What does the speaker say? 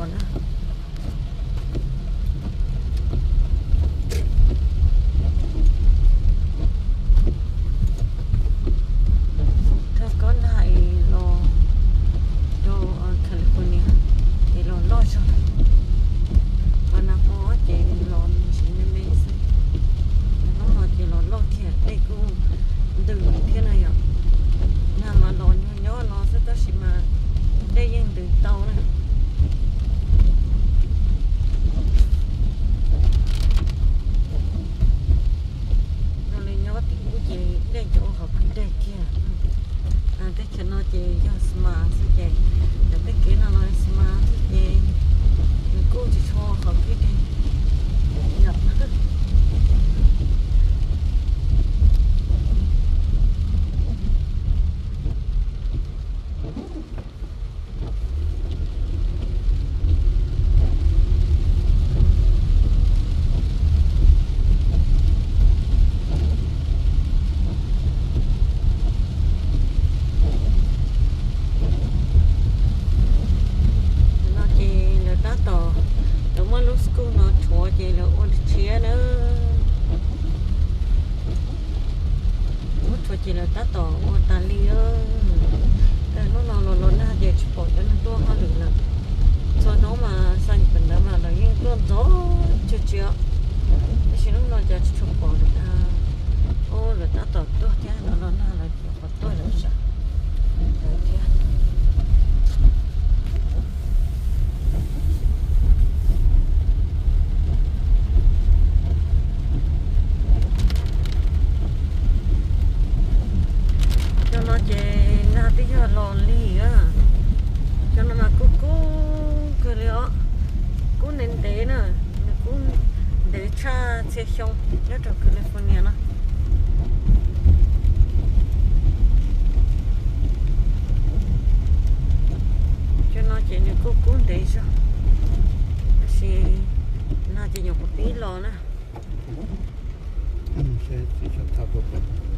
na. Thawj kob nag es los rau California ces los loj zog. Qhov nag hmo ces los tsis me me xwb, hnub no ces los loj thiab, dej kuj ntws thiab na yom. Nag mas los nyob nyob no xwb tab sis mas dej yeej ntws tau na. Zoo li nyob tim ub ces dej cov qhov kwj deg kiag. Teb chaws no ces yog sma xwb ces, cov tej kev no los sma xwb ces nws kuj tsis tshua qhov kwj deg yom. No ces lawv tab tom, lawv muab lub school no rhuav ces lawv ua tshiab na. Muab rhuav ces lawv tab tom ua tas li. Hnub no los los nag ces tsis pom cov neeg tuaj hauj lwm lawm. Txhua hnub mas xa nyuam qhuav ntawd mas lawv yeej tuaj ntxov tsuag tsuag, tab sis hnub no ces tsis tshua pom lawm. Ub, lawv tab tom tuaj thiab, los los nag lawv nyuam qhuav tuaj lawm thiab. Cov no ces nag twb yog los lig a. Cov no mas kub kub kawg li os. Kub ntev ntev na, nws kub ntev tshaj txhia xyoo nyob rau California no. Cov no ces nws kuj kub ntev zog, tab sis nag ces nyuam qhuav pib los na. Txiv xyov thauj puas pom.